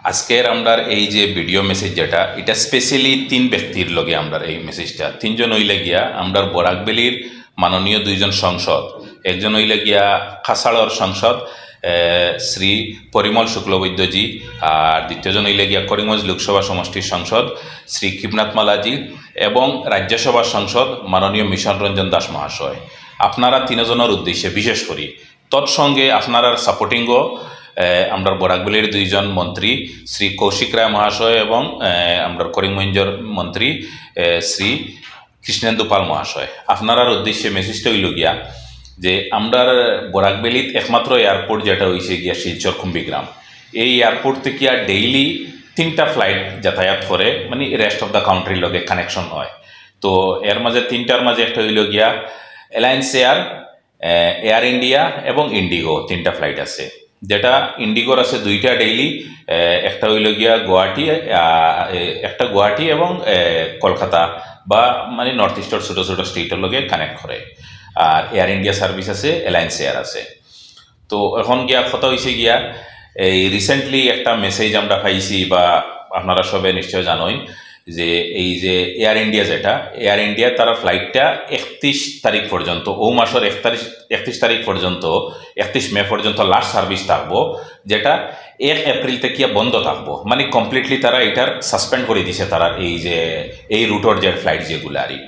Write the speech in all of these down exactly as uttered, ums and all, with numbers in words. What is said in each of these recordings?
আজকের আমরার এই যে ভিডিও মেসেজ যেটা, এটা স্পেশালি তিন ব্যক্তির লগে আমরার এই মেসেজটা। তিনজন অইলা গিয়া আমরার বরাক ভ্যালির মাননীয় দুইজন সাংসদ, একজন অইলা গিয়া কাছাড়র সাংসদ, এ, শ্রী পরিমল শুক্লবৈদ্যজি, আর দ্বিতীয়জন অইলা গিয়া করিমগঞ্জ লোকসভা সমষ্টির সাংসদ শ্রী কৃপনাথ মালাজি এবং রাজ্যসভার সাংসদ মাননীয় মিশন রঞ্জন দাস মহাশয়। আপনারা তিনজনের উদ্দেশ্যে বিশেষ করি তৎসঙ্গে আপনারার সাপোর্টিংও, এ, আমরার বরাক ভ্যালির দুইজন মন্ত্রী শ্রী কৌশিক রায় মহাশয় এবং, এ, আমরার করিমগঞ্জর মন্ত্রী, এ, শ্রী কৃষ্ণেন্দু পাল মহাশয়। আপনারার উদ্দেশ্যে মেসেজটা অইল গিয়া যে আমরার বরাক ভ্যালিত একমাত্র এয়ারপোর্ট যেটা অইছে গিয়া শিলচর কুম্ভীগ্রাম, এই এয়ারপোর্ট থাকিয়া ডেইলি তিনটা ফ্লাইট যাতায়াত করে, মানে রেস্ট অফ দ্য কান্ট্রির লগে কানেকশন হয়। তো এর মাঝে তিনটার মাঝে একটা অইল গিয়া অ্যালায়েন্স এয়ার, এয়ার ইন্ডিয়া এবং ইন্ডিগো, তিনটা ফ্লাইট আছে। যেটা ইন্ডিগোর আছে দুইটা ডেইলি, একটা অইল গিয়া গুয়াহাটি, আহ, এ, একটা গুয়াহাটি এবং, এ, কলকাতা বা মানে নর্থ ইস্টর ছোট ছোট স্টেটর লগে কানেক্ট করে। আর এয়ার ইন্ডিয়া সার্ভিস আছে, অ্যালায়েন্স এয়ার আছে। তো এখন গিয়া কথা অইছে গিয়া, এই রিসেন্টলি একটা মেসেজ আমরা পাইছি বা আপনারা সবে নিশ্চয় জানইন যে এই যে এয়ার ইন্ডিয়া যেটা, এয়ার ইন্ডিয়া তারা ফ্লাইটটা একত্রিশ তারিখ পর্যন্ত, ও মাসর এক তারিখ, একত্রিশ তারিখ পর্যন্ত, একত্রিশ মে পর্যন্ত লাস্ট সার্ভিস থাকবো, যেটা এক এপ্রিল থাকিয়া বন্ধ থাকবো। মানে কমপ্লিটলি তারা এটার সাসপেন্ড করে দিছে তারা এই যে এই রুটর যে ফ্লাইট যেগুলা আর কি।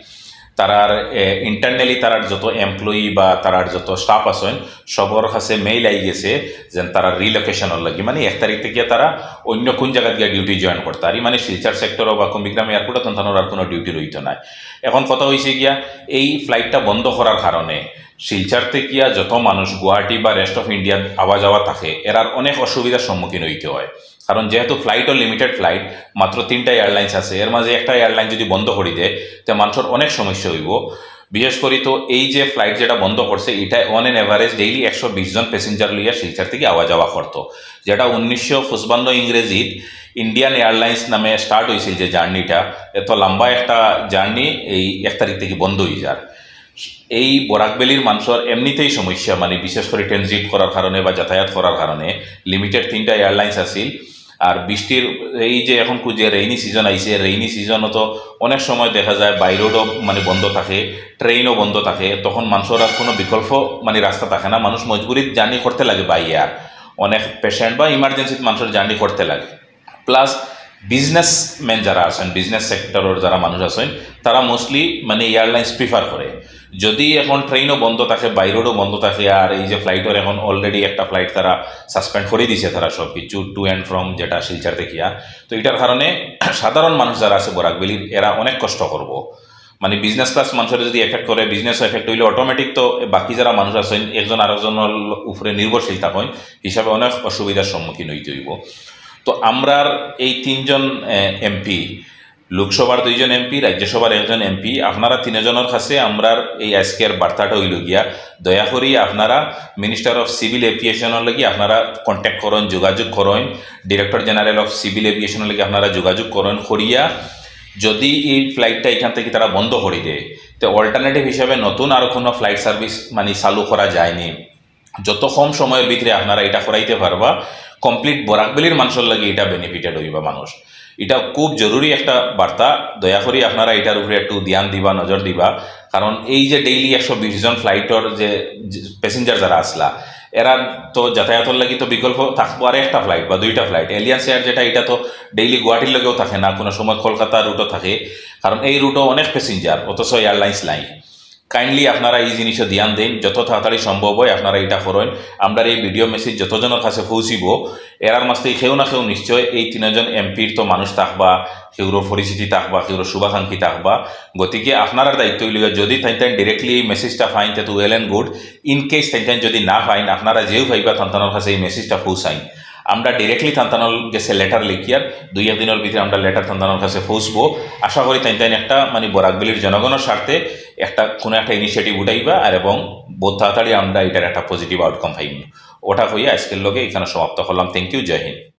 তারার, এ, ইন্টারনালি তারার যত এমপ্লয়ি বা তারার যত স্টাফ আছইন, সবর কাছে মেইল আই গেছে যেন তারা রিলোকেশনর লাগি, মানে এক তারিখ থাকিয়া তারা অন্য কোন জাগাত গিয়া ডিউটি জয়েন করতা আর কি। মানে শিলচর সেক্টরও বা কুম্ভীগ্রাম এয়ারপোর্টও তানতানোর আর কোনো ডিউটি রইতো নায়। এখন কথা অইছে গিয়া, এই ফ্লাইটটা বন্ধ করার কারণে শিলচর থাকিয়া যত মানুষ গুয়াহাটি বা রেস্ট অফ ইন্ডিয়াত আওয়া যাওয়া থাকে, এরার অনেক অসুবিধার সম্মুখীন অইতে হয়। কারণ যেহেতু ফ্লাইটও লিমিটেড ফ্লাইট, মাত্র তিনটা এয়ারলাইন্স আছে, এর মাঝে একটা এয়ারলাইন যদি বন্ধ করি দেয়, তে মানুষর অনেক সমস্যা অইবো। বিশেষ করি তো এই যে ফ্লাইট যেটা বন্ধ করছে, এটা অন অ্যান অ্যাভারেজ ডেইলি একশো বিশ জন প্যাসেঞ্জার লইয়া শিলচর থাকি আওয়া যাওয়া করতো, যেটা উনিশশো পঁচপান্ন ইংরেজিত ইন্ডিয়ান এয়ারলাইন্স নামে স্টার্ট অইছিল যে জার্নিটা। এত লম্বা একটা জার্নি এই এক তারিখ থাকি বন্ধ অই যার। এই বরাক ভ্যালির মানুষর এমনিতেই সমস্যা, মানে বিশেষ করি ট্রানজিট করার কারণে বা যাতায়াত করার কারণে। লিমিটেড তিনটা এয়ারলাইন্স আছিল। আর বৃষ্টির এই যে এখন কু-, যে রেইনি সিজন আইছে, রেইনি সিজনও তো অনেক সময় দেখা যায় বাই রোডও মানে বন্ধ থাকে, ট্রেনও বন্ধ থাকে, তখন মানুষর আর কোনো বিকল্প মানে রাস্তা থাকে না, মানুষ মজবুরিত জার্নি করতে লাগে বাই এয়ার। অনেক পেশেন্ট বা ইমার্জেন্সিত মানুষর জার্নি করতে লাগে। প্লাস বিজনেসম্যান যারা আছইন, বিজনেস সেক্টরর যারা মানুষ আছইন, তারা মোস্টলি মানে এয়ারলাইন্স প্রিফার করে। যদি এখন ট্রেনও বন্ধ থাকে, বাই রোডও বন্ধ থাকে, আর এই যে ফ্লাইটর এখন অলরেডি একটা ফ্লাইট তারা সাসপেন্ড করি দিছে, তারা সব কিছু টু অ্যান্ড ফ্রম যেটা শিলচর থাকিয়া, তো এটার কারণে সাধারণ মানুষ যারা আছে বরাক ভ্যালির, এরা অনেক কষ্ট করবো। মানে বিজনেস ক্লাস মানুষর যদি এফেক্ট করে, বিজনেস এফেক্ট অইলে অটোমেটিক তো বাকি যারা মানুষ আছইন, একজন আরেকজনর উপরে নির্ভরশীল থাকইন, হিসাবে অনেক অসুবিধার সম্মুখীন অইতে অইবো। তো আমরার এই তিনজন এমপি, লোকসভার দুইজন এমপি, রাজ্যসভার একজন এমপি, আপনারা তিনজনর কাছে আমরার এই আজকের বার্তাটা অইল গিয়া, দয়া করি আপনারা মিনিস্টার অফ সিভিল এভিয়েশনর লাগি আপনারা কন্ট্যাক্ট করইন, যোগাযোগ করইন, ডিরেক্টর জেনারেল অফ সিভিল এভিয়েশনর লাগি আপনারা যোগাযোগ করইন, করিয়া যদি এই ফ্লাইটটা এখান থাকি তারা বন্ধ করি দেয়, তো অল্টারনেটিভ হিসাবে নতুন আর কোনো ফ্লাইট সার্ভিস মানে চালু করা যায়নি। যত কম সময়র ভিতরে আপনারা এটা করাইতে পারবা, কমপ্লিট বরাক ভ্যালির মানুষর লাগি এটা বেনিফিটেড অইবা মানুষ। এটা খুব জরুরি একটা বার্তা, দয়া করি আপনারা এটার উপরে একটু ধ্যান দিবা, নজর দিবা। কারণ এই যে ডেইলি একশো বিশ জন ফ্লাইটর যে, যে প্যাসেঞ্জার যারা আছলা, এরা তো যাতায়াতর লাগি তো বিকল্প থাকবো আর একটা ফ্লাইট বা দুইটা ফ্লাইট। অ্যালায়েন্স এয়ার যেটা, এটা তো ডেইলি গুয়াহাটির লগেও থাকে না, কোনো সময় কলকাতা রুটও থাকে, কারণ এই রুটও অনেক প্যাসেঞ্জার, অথচ এয়ারলাইন্স নাই। কাইন্ডলি আপনারা এই জিনিসও ধ্যান দেইন, যত তাড়াতাড়ি সম্ভব হয় আপনারা এটা করইন। আমরার এই ভিডিও মেসেজ যতজনর কাছে পৌঁছিবো, এরার মাঝে কেউ না কেউ নিশ্চয় এই তিনজন এমপির তো মানুষ থাকবা, কেউর পরিচিতি থাকবা, কেউর শুভাকাঙ্ক্ষী থাকবা। গতিকে আপনারার দায়িত্ব অইল গিয়া, যদি তাইন তাইন ডিরেক্টলি এই মেসেজটা পাইন, তে তো well and good. In case তাইন তাইন যদি না পাইন, আপনারা যেও পাইবা, তান তানর কাছে এই মেসেজটা পৌঁছাইন। আমরা ডিরেক্টলি তান তানর গেছে লেটার লিখিয়ার, দুই এক দিনর ভিতরে আমরা লেটার তান তানর কাছে পৌঁছবো। আশা করি তাইন তাইন একটা মানে বরাক ভ্যালির জনগণর স্বার্থে একটা কোনো একটা ইনিশিয়েটিভ উঠাইবা, আর এবং বহুত তাড়াতাড়ি আমরা এটার একটা পজিটিভ আউটকাম পাইমু। ওটা কইয়া আজকের লগে এখানে সমাপ্ত করলাম। থ্যাংক ইউ, জয় হিন্দ।